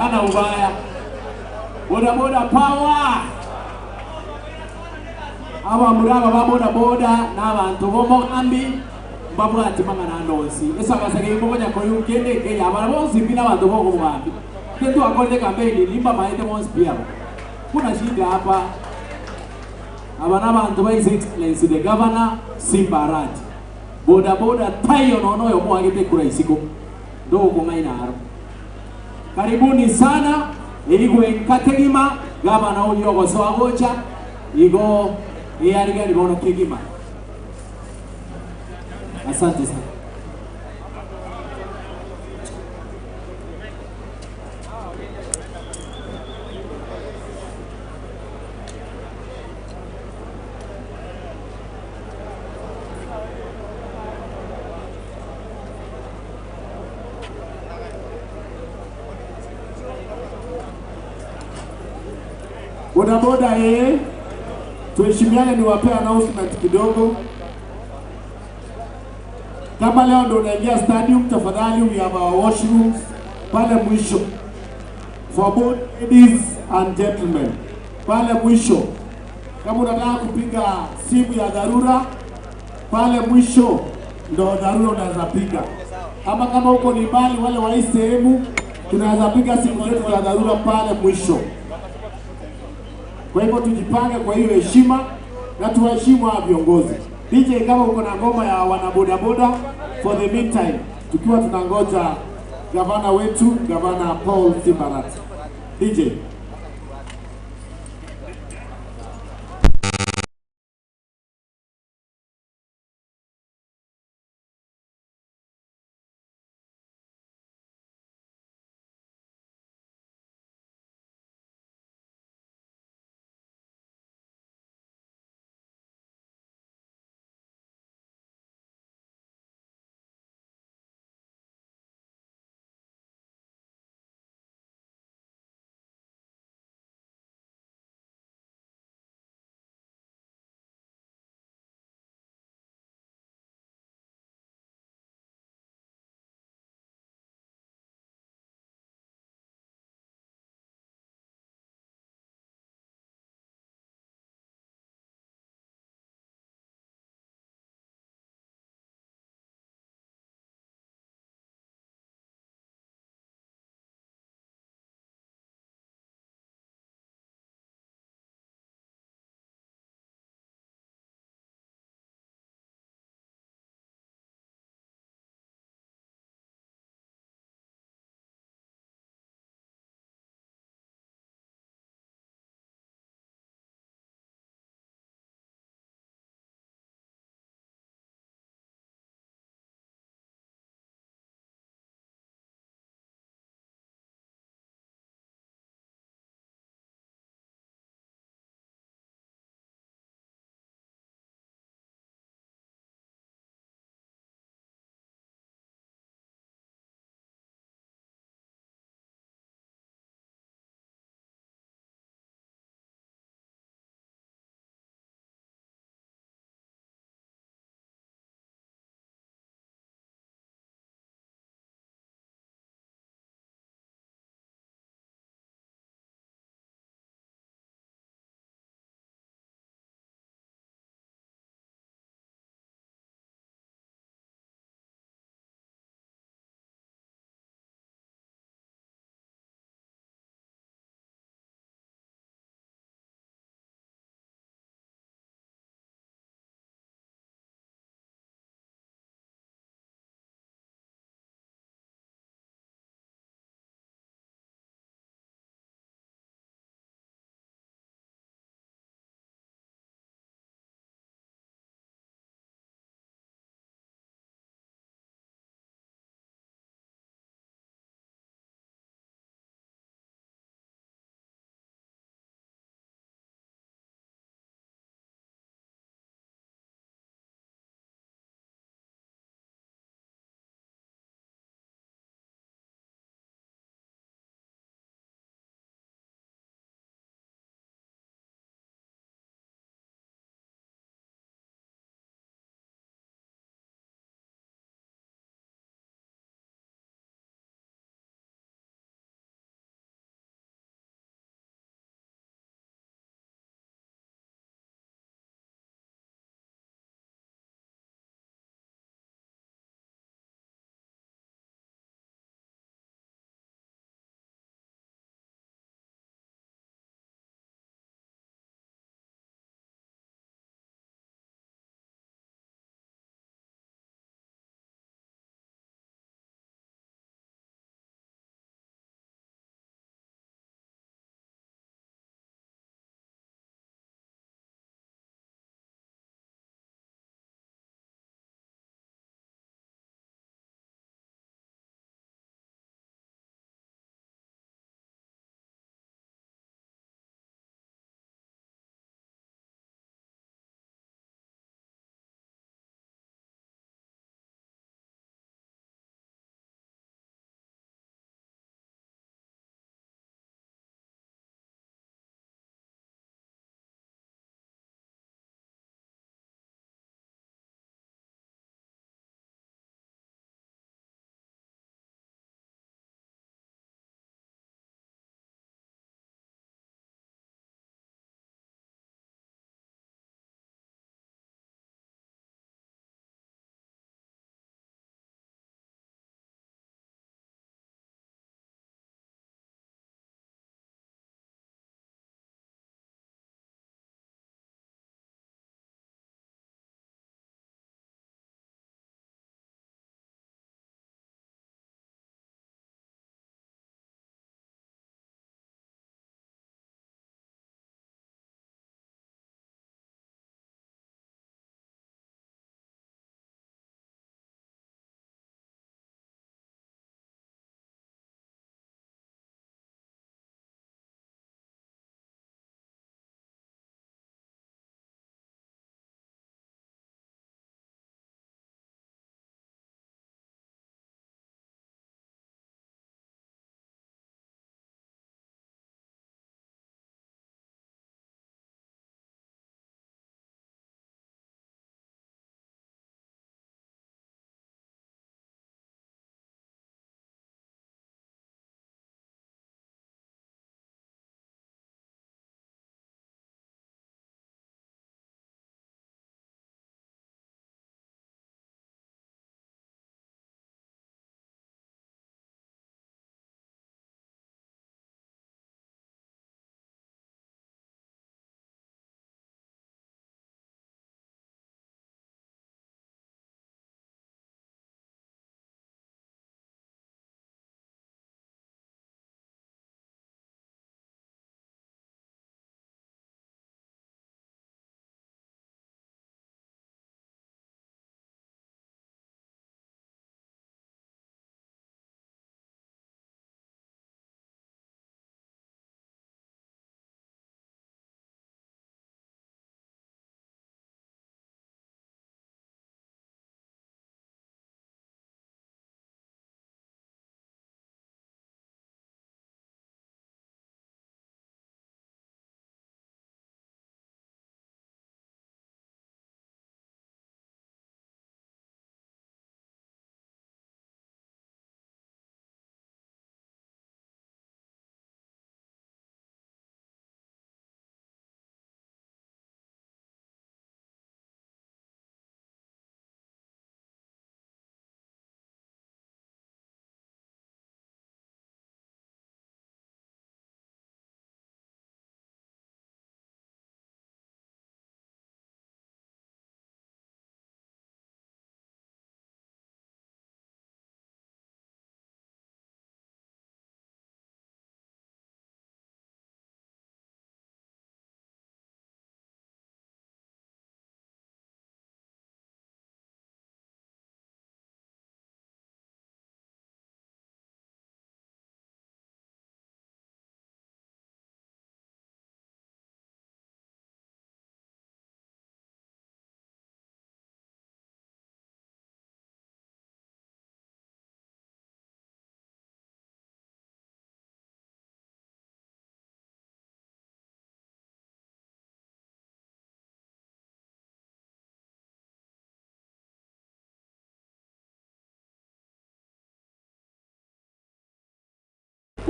Ana ubaya. Boda boda power. Aba muraba ba boda boda n'abantu bo Mugambi mbabwati mangana nonsi. Esakasake imbonya koyu kende ke ya bonsi pina abantu bo Mugambi. Ndio akonde campaign limba maite bonsi pia. Kuna shida hapa. Aba n'abantu ba His Excellency the Governor Simba Arati. Boda boda tayo nono yo mwagete kura isiko. Ndogo maina haro. Karibuni sana igwe nkategima gavana uyo gosoa gocha igo iyariga libono kegima. Asante sana. Boda boda tuheshimiane, niwapee announcement kidogo. Kama leo ndo unaingia stadium, tafadhali we have our washrooms pale mwisho. For both ladies and gentlemen, pale mwisho. Kama unataka kupiga simu ya dharura, pale mwisho ndo dharura unaweza piga. Ama kama uko ni mbali, wale wa hii sehemu, tunaweza piga simu zetu za dharura pale mwisho. Kwa hivyo tujipange kwa hiyo heshima na tuwaheshimu hawa viongozi. DJ, kama uko na ngoma ya wanaboda boda, for the meantime tukiwa tunangoja gavana wetu, Gavana Paul Simba Arati. DJ.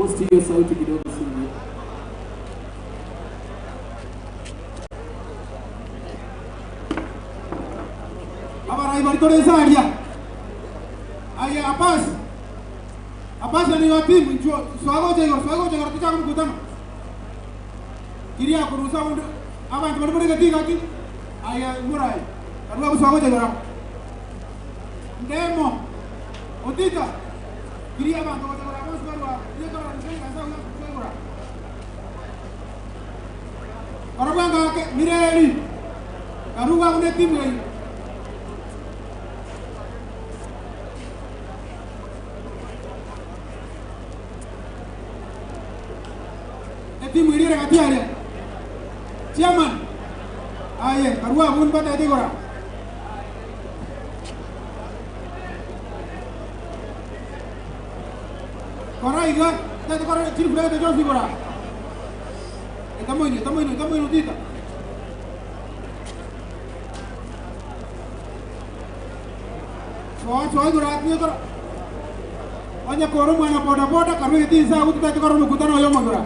Boost hiyo sauti kidogo sivyo. Abara ibaritore saria. Aya apas. Apas ni wapi mcho swago chego ticha mkutano. Kiria kurusa undu abantu bari muri gati gati. Aya murai. Karua swago chego. Ndemo. Otita. Kiria bantu bari Karabanga mireli karuga une timu hii timu ile katiare chairman aye karuga mun bata digora Koraiga, tete kora chiri fulaga te josi kora. Está muy inutita. Soy dura, tío, kora. Oye, koro mwana boda boda karwe ti sa utu tete koro mkutano yo magura.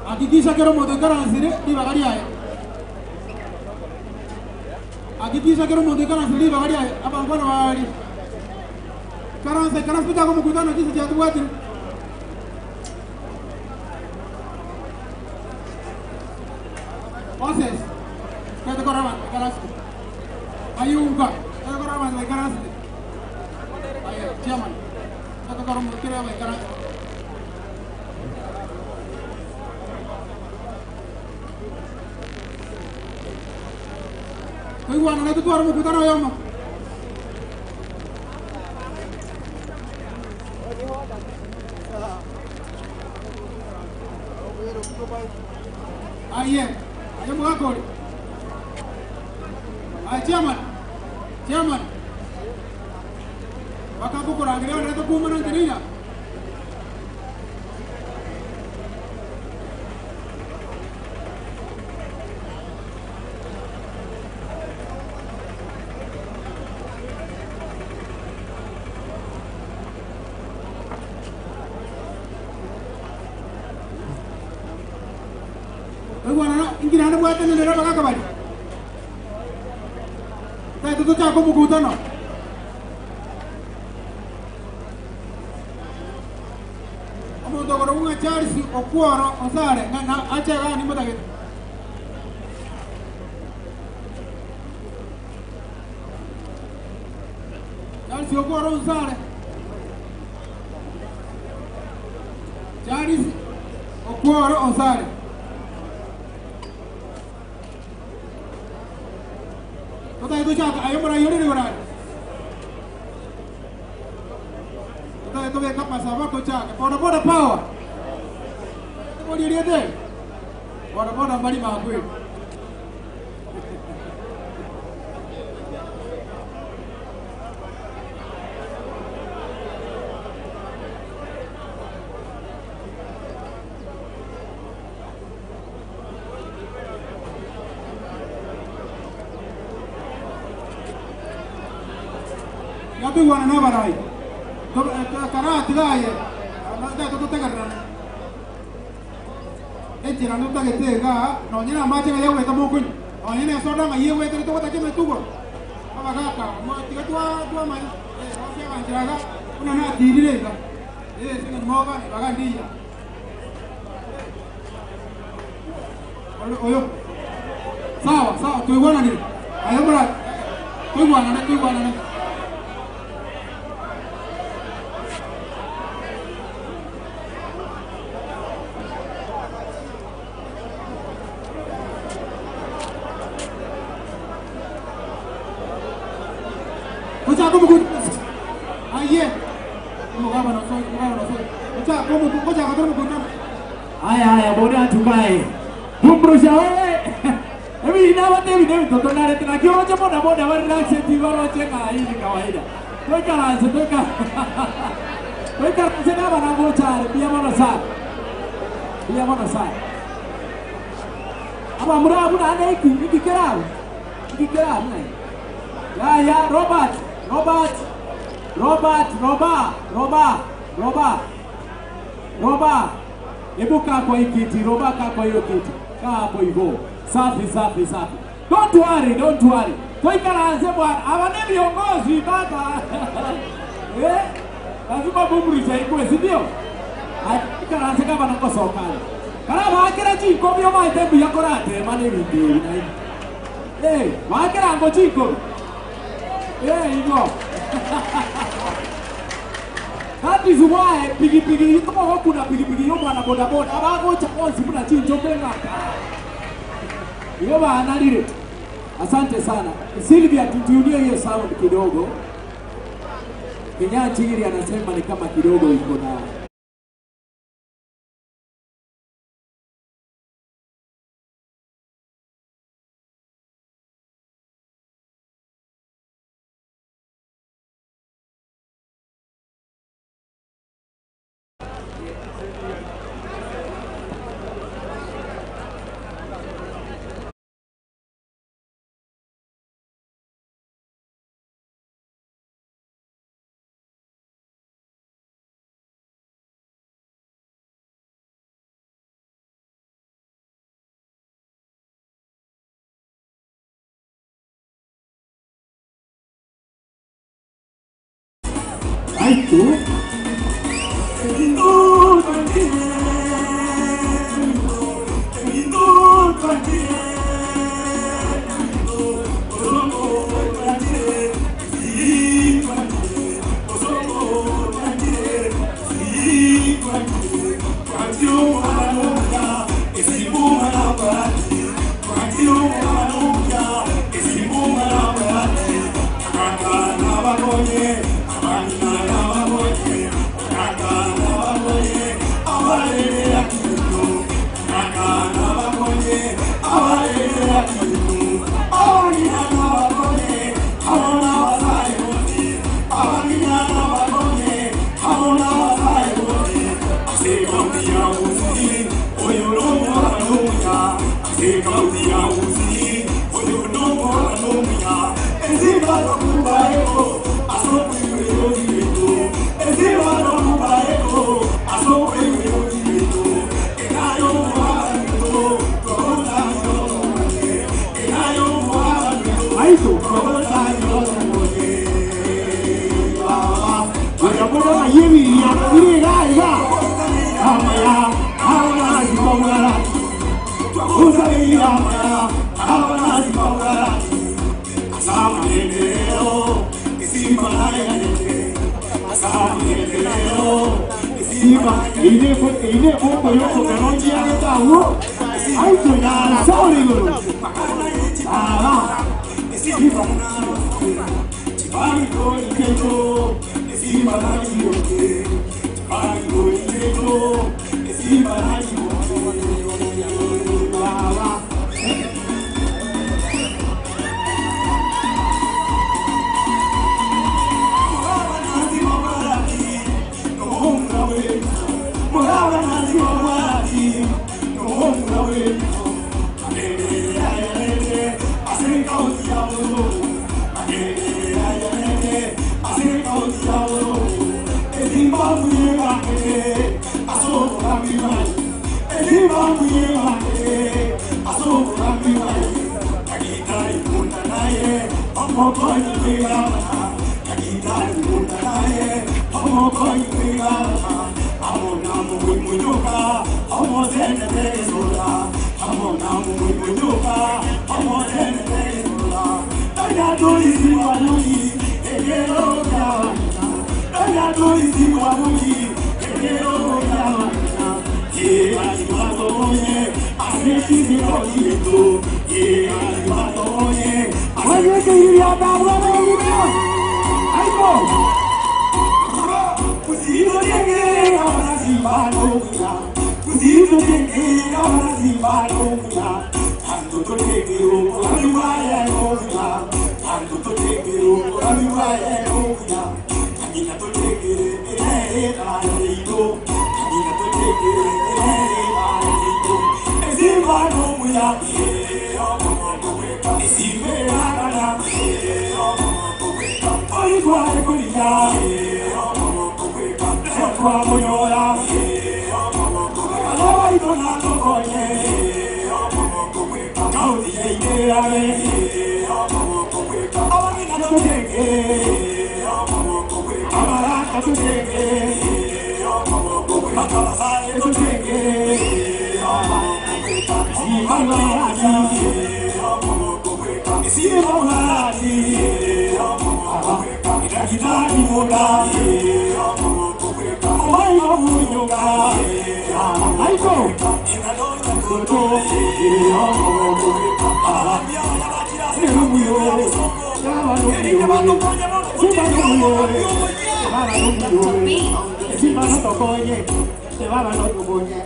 Hakikisha kero moto ikaranzire libagari aye. Hakikisha kero moto ikaranzire libagari aye abangwana bali. Karanze karanze kwa mkutano jinsi ya tuwati. Moses, kete korama karanze. Ayunga, kete korama karanze. Aye, chairman. Kete korama karanze. Iguana na tutwara mkutano yomo. Aye, aye mwakori. Aye chairman. Chairman. Bakakukura ngira na tukumana ntirina. Mkutano. Omuntu okorunga Charles Okworo Osare na acha gani mutagete. Charles Okworo Osare. Charles Okworo Osare. Boda boda power. Boda boda mbali makwe. Yatu wana na barai. Kara tigaye. Sawa, sawa, tuiguana ni. Ayomra. Tuiguana na, tuiguana na. Ochako mkutano. Aye. Mugaba na soy, mugaba na soy. Ochako mkutano, ochako mkutano. Haya haya boda tukae. Bumrusha wewe. Hebu inawate hivi toto na tena kiorocha boda boda wa relax eti waro cheka hii ni kawaida. Toka lanse toka. Toka lanse na bana gocha pia mono sana. Pia mono sana. Aba mura mura ana iki iki kera. Iki kera mna. Ya ya Robert Robert Robert Roba Roba Roba Roba. Hebu kaa kwa hii kiti, Roba kaa kwa hiyo kiti. Kaa hapo hivyo. Safi safi safi. Don't worry, don't worry. Toikaranze bwana, hawa ni viongozi baba. Eh? Lazima bumrusha ikwe, si ndio? Aikaranze kama nakosokana. Karaba akira chiko byo maite biya korate mane bindi na hivi. Eh, wakira ngo chiko. Eh, hivyo. That is why pigipigi kama kuna pigipigi yo mwana boda boda abagocha konsi muna chinjo benga. Iyo bana lile. Asante sana. Sylvia tutulie hiyo sound kidogo. Kinyanchigiri anasema ni kama kidogo iko na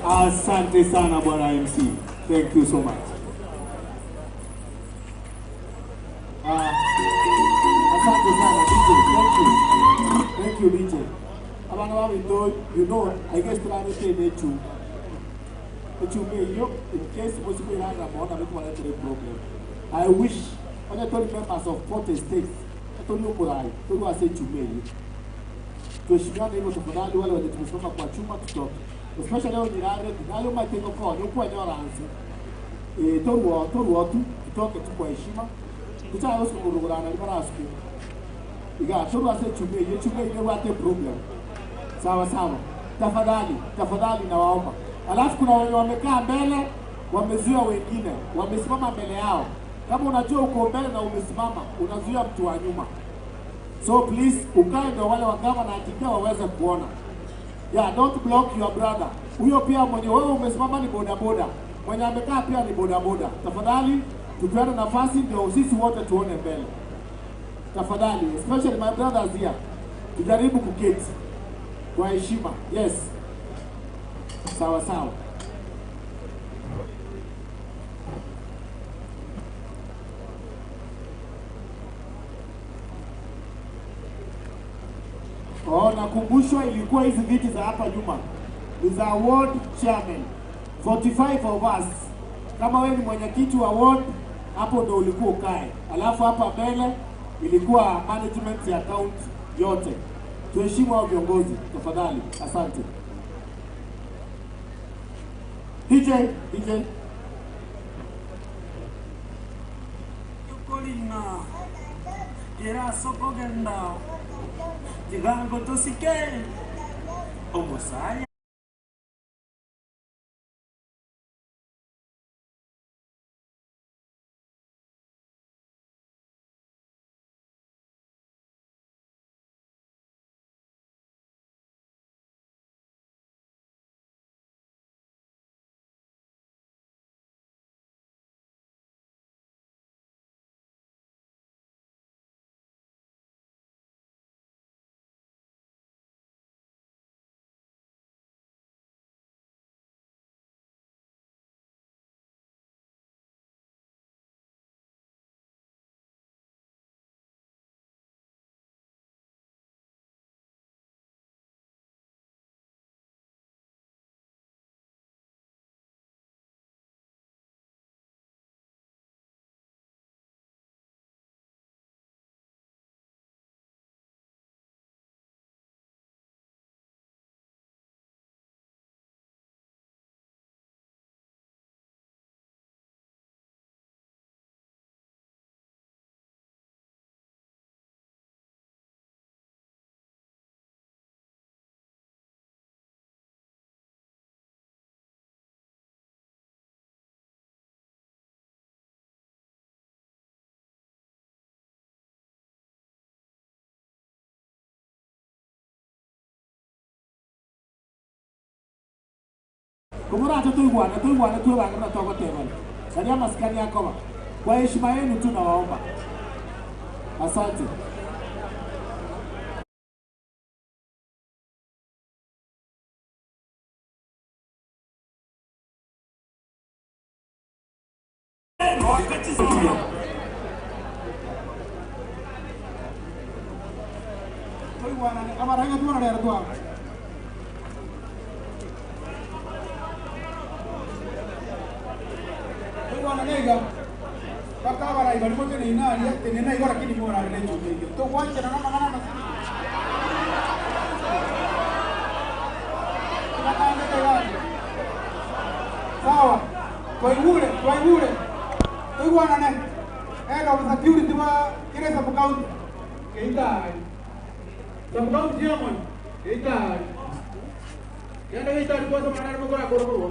Asante sana bwana MC. Thank you so much. Asante sana DJ. Thank you. Thank you DJ. Abana babindo, you know, I guess try to me in case possible problem. I wish other members of 40 states tuheshimiane hivyo tafadhali, wale wenye tumesimama kwa chuma tutoke. Especially leo nilale, nayo matengo kwa nyuko eneo la anzi. Toruo tu tutoke tu kwa heshima. Kucha yosu kurugurana ni barasku. Iga toruo ase chume, ye chume ile wate problem. Sawa sawa. Tafadhali, tafadhali nawaomba. Alafu kuna wenye wamekaa mbele, wamezuia wengine, wamesimama mbele yao. Kama unajua uko mbele na umesimama, unazuia mtu wa nyuma. So please, ukae ndio wale wagava na atikia waweze kuona. Yeah, don't block your brother. Huyo pia mwenye wewe umesimama ni boda boda. Mwenye amekaa pia ni boda boda. Tafadhali, tupeane nafasi ndio sisi wote tuone mbele. Tafadhali, especially my brothers here. Tujaribu kuketi kwa heshima. Yes. Sawa sawa. Oh, nakumbushwa ilikuwa hizi viti za hapa nyuma ni za ward chairman. 45 of us. Kama wewe ni mwenyekiti wa ward, hapo ndio ulikuwa ukae. Alafu hapa mbele ilikuwa management ya county yote. Tuheshimu hao viongozi tafadhali. Asante. DJ, DJ. Yukolina. Era sokogenda. Tigango tosike. Omosaya. Kumura tuiguane tuiguane tuwe wangu na togo tebani. Salia maskani yako. Kwa heshima yenu tu nawaomba. Asante. Sawa, twaigure twaiguanane head of security wa kire sub county geitari sub county chairman geitari kenda geitari kwa sababu maneno mukora kororo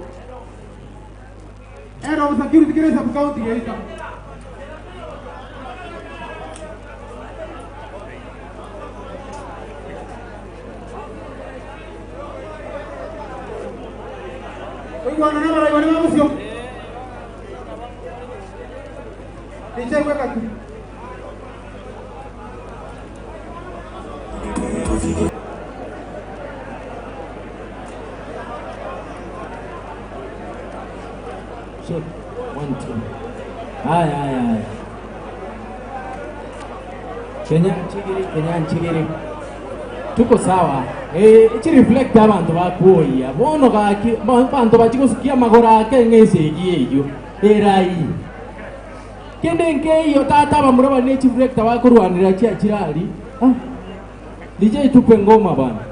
head of security kire sub county geitari. Twaiguanane mara ibari wa DJ weka tu. Check. 1 2. Haya haya haya. Kenya chigiri, Kenya chigiri. Tuko sawa. Ichi reflect abantu bakuoya. Bono gaki bantu bachikusikia magora ake ng'esegi eyo. Erai. Kende nkeyo tata bamuraba ne chi reflector bakurwanira chia chirali. Ah. DJ tupe ngoma bana.